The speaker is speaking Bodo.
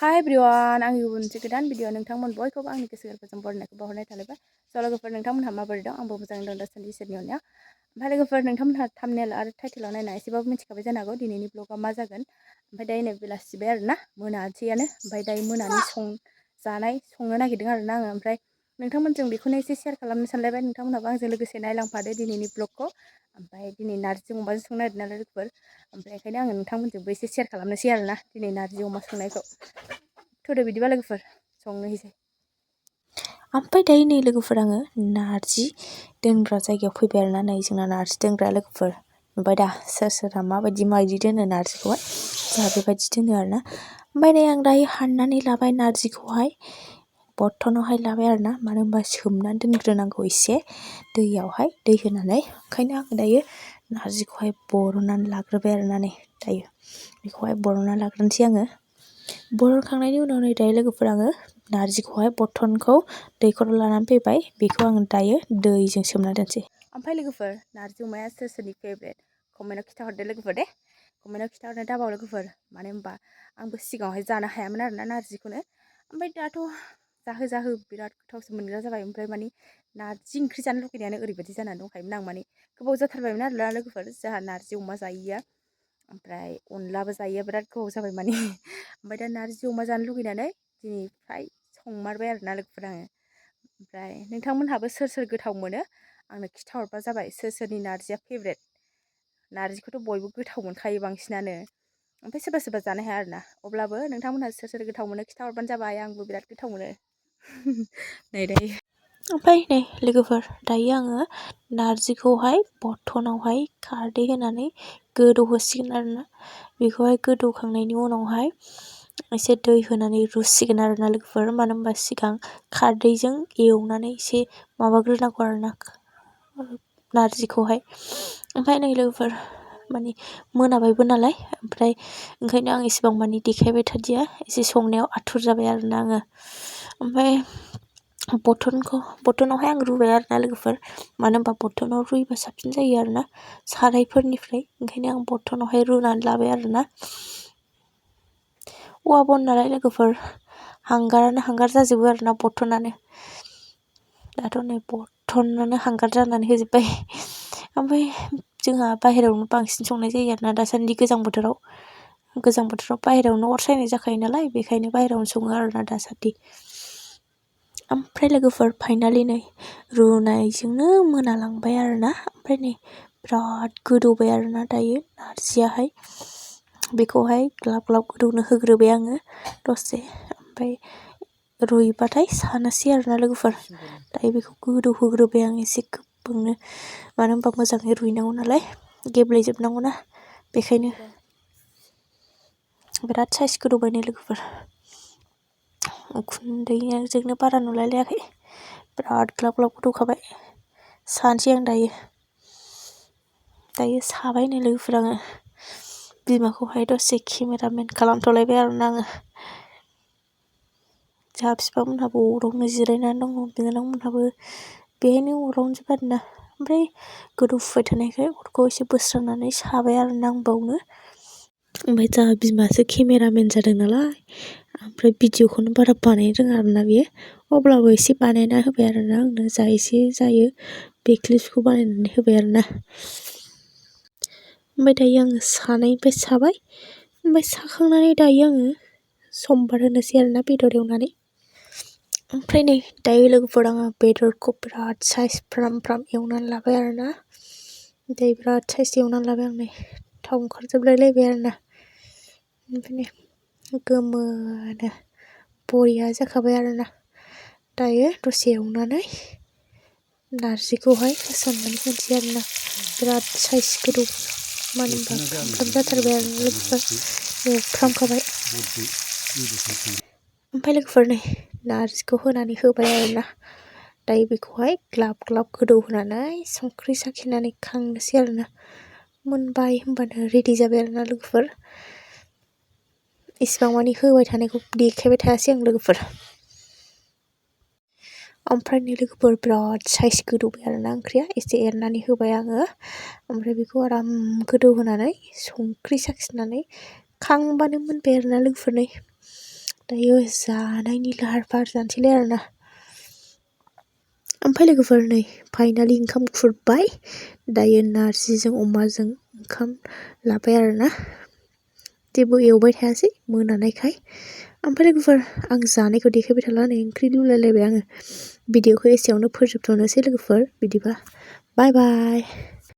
हाय एभ्रिवान आंनि मोनसे गोदान भिडिअ नोंथांमोन बयखौबो आंनि गोसो गोरबोजों बरायनायखौ बावहरनाय थालायबाय। स' लोगोफोर नोंथांमोनहा माबोरै दं? आंबो मोजाङै दं दासान्दि इसोरनि अननायाव। ओमफ्राय लोगोफोर नोंथांमोनहा थाम्बनेल आरो टाइटेलाव नायना एसेबाबो मिथिखाबाय जानो हागौ दिनैनि ब्लगआ मा जागोन। ओमफ्राय दायो नै बेलासिबाय आरोना मोनासैयानो। ओमफ्राय दायो मोनानि संनो नागिरदों आरोना आङो। ओमफ्राय नोंथांमोनजों बेखौनो एसे शेयार खालामनो सानलायबाय। नोंथांमोनहाबो आंजों लोगोसे नायलांफादो दिनैनि ब्लगखौ। ओमफ्राय दिनै नारजि अमाजों संनो नागिरदों नालाय लोगोफोर। ओमफ्राय ओंखायनो आङो नोंथांमोनजोंबो एसे शेयार खालामनोसै आरोना दिनै नारजि अमा संनायखौ। थोदो बिदिबा लोगोफोर संनोसै। ओमफ्राय दायो नै लोगोफोर आङो नारजि दोनग्रा जायगायाव फैबाय आरोना। नै जोंना नारजि दोनग्रा लोगोफोर नुबाय दा सोरहा माबायदि दोनो नारजिखौहाय। जोंहा बेबायदि दोनो आरोना। ओमफ्राय नै आं दायो हाननानै लाबाय नारजिखौहाय बर्थनावहाय लाबाय आरोना। मानो होनबा सोमनानै दोनग्रोनांगौ एसे दैयावहाय दै होनानै। ओंखायनो आङो दायो नारजिखौहाय बरननानै लाग्रोबाय आरोना। नै दायो बेखौहाय बरननानै लाग्रोनोसै आङो। बरनखांनायनि उनाव नै दायो लोगोफोर आङो नारजिखौहाय बर्थनखौ दैखराव लानानै फैबाय। बेखौ आङो दायो दैजों सोमना दोनसै। ओमफ्राय लोगोफोर नारजि अमाया सोरनि फेभरेट कमेन्टआव खिन्थाहरदो लोगोफोर दे। कमेन्टआव खिन्थाहरनो दाबाव लोगोफोर। मानो होनबा आंबो सिगाङावहाय जानो हायामोन आरोना नारजिखौनो। ओमफ्राय दाथ' जाहो जाहो बिराद गोथावसो मोनग्रा जाबाय। ओमफ्राय माने नारजि ओंख्रि जानो लुगैनायानो ओरैबायदि जानानै दंखायोमोन। आं माने गोबाव जाथारबायमोन आरोना लोगोफोर जोंहा नारजि अमा जायैया। ओमफ्राय अनलाबो जायैया बिराद गोबाव जाबाय माने। ओमफ्राय दा नारजि अमा जानो लुगैनानै दिनै फ्राय संमारबाय आरोना लोगोफोर आङो। ओमफ्राय नोंथांमोनहाबो सोर गोथाव मोनो आंनो खिन्थाहरबा जाबाय। सोरनि नारजिया फेभरेट। नारजिखौथ' बयबो गोथाव मोनखायो बांसिनानो। ओमफ्राय सोरबा सोरबा जानो हाया आरोना। अब्लाबो नोंथांमोनहा सोर गोथाव मोनो खिन्थाहरबानो जाबाय। आंबो बिराद गोथाव मोनो। नै दायो ओमफ्राय नै लोगोफोर दायो आङो नारजिखौहाय बर्थनावहाय खारदै होनानै गोदौहोसिगोन आरोना। बेखौहाय गोदौखांनायनि उनावहाय एसे दै होनानै रुसिगोन आरोना लोगोफोर। मानो होनबा सिगां खारदैजों एवनानै एसे माबाग्रोनांगौ आरोना नारजिखौहाय। ओमफ्राय नै लोगोफोर माने मोनाबायबो नालाय। ओमफ्राय ओंखायनो आं एसेबां माने देखायबाय थादिया। एसे संनायाव आथुर जाबाय आरोना आङो। ओमफ्राय बर्थनावहाय आं रुबाय आरोना लोगोफोर। मानो होनबा बर्थनाव रुयोबा साबसिन जायो आरोना सारायफोरनिफ्राय। ओंखायनो आं बर्थनावहाय रुनानै लाबाय आरोना। औवा बन नालाय लोगोफोर हांगारानो हांगार जाजोबो आरोना बर्थनानो। दाथ' नै बर्थनानो हांगार जानानै होजोब्बाय। ओमफ्राय जोंहा बाहेरायावनो बांसिन संनाय जायो आरोना दासान्दि गोजां बोथोराव बाहेरायावनो अर सायनाय जाखायो नालाय। बेखायनो बाहेरायावनो सङो आरोना दासान्दि। ओमफ्राय लोगोफोर फाइनालि नै रुनायजोंनो मोनालांबाय आरोना। ओमफ्राय नै बिराद गोदौबाय आरोना दायो नारजियाहाय। बेखौहाय ग्लाब ग्लाब गोदौनो होग्रोबाय आङो दसे। ओमफ्राय रुइबाथाय सानोसै आरोना लोगोफोर। दायो बेखौ गोदौहोग्रोबाय आं एसे गोबांनो। मानो होनबा मोजाङै रुइनांगौ नालाय गेब्लेजोबनांगौ ना। बेखायनो बिराद साइस गोदौबाय नै लोगोफोर। उखुन्दैजोंनो बारा नुलायलायाखै। बिराद ग्लाब ग्लाब गोदौखाबाय। सानोसै आं दायो साबाय नै लोगोफोर आङो। बिमाखौहाय दसे केमेरामेन खालामथ'लायबाय आरोना आङो। जोंहा बिफामोनहाबो अरावनो जिरायनानै दङ। बिनानावमोनहाबो बेहायनो अरावनो जोब आरोना। ओमफ्राय गोदौफुबाय थानायखाय अरखौ एसे बोस्रांनानै साबाय आरोना आं बावनो। ओमफ्राय जोंहा बिमासो केमेरामेन जादों नालाय। ओमफ्राय भिडिअखौनो बारा बानायनो रोङा आरोना बेयो। अब्लाबो एसे बानायना होबाय आरोना आंनो जा एसे जायो बे क्लिप्सखौ बानायनानै होबाय आरोना। ओमफ्राय दायो आङो सानायनिफ्राय साबाय। ओमफ्राय साखांनानै दायो आङो समबार होनोसै आरोना बेदर एवनानै। ओमफ्राय नै दायो लोगोफोर आङो बेदरखौ बिराद साइज फ्राम फ्राम एवनानै लाबाय आरोना। दायो बिराद साइज एवनानै लाबाय आं नै थाव ओंखारजोबलायलायबाय आरोना। ओमफ्राय नै गोमोनो बरिया जाखाबाय आरोना। दायो दसे एवनानै नारजिखौहाय होसननानै होनोसै आरोना। बिराद साइज गोदौ मानो होनबा फ्राम फ्राम जाथारबाय आरोना लोगोफोर एवफ्रामखाबाय। ओमफ्राय लोगोफोर नै नारजिखौ होनानै होबाय आरोना। दायो बेखौहाय ग्लाब ग्लाब गोदौ होनानै संख्रि साखिनानै खांनोसै आरोना। मोनबाय होनबानो रेडि जाबाय आरोना लोगोफोर। इसिबां मानि होबाय थानायखौ देखायबाय थायासै आं लोगोफोर। ओमफ्राय नै लोगोफोर बिराद साइज गोदौबाय आरोना ओंख्रिया। एसे एरनानै होबाय आङो। ओमफ्राय बेखौ आराम गोदौ होनानै संख्रि साखिनानै खांबानो मोनबाय आरोना लोगोफोर। नै दायो जानायनि लाहार फाहार जानोसैलाय आरोना। ओमफ्राय लोगोफोर नै फाइनालि ओंखाम खुरबाय। दायो नारजिजों अमाजों ओंखाम लाबाय आरोना। जेबो एवबाय थायासै मोनानायखाय। ओमफ्राय लोगोफोर आं जानायखौ देखायबाय थाला नै ओंख्रि लुलायलायबाय आङो। भिडिअखौ एसेयावनो फोजोबथ'नोसै लोगोफोर बिदिबा बाय बाय।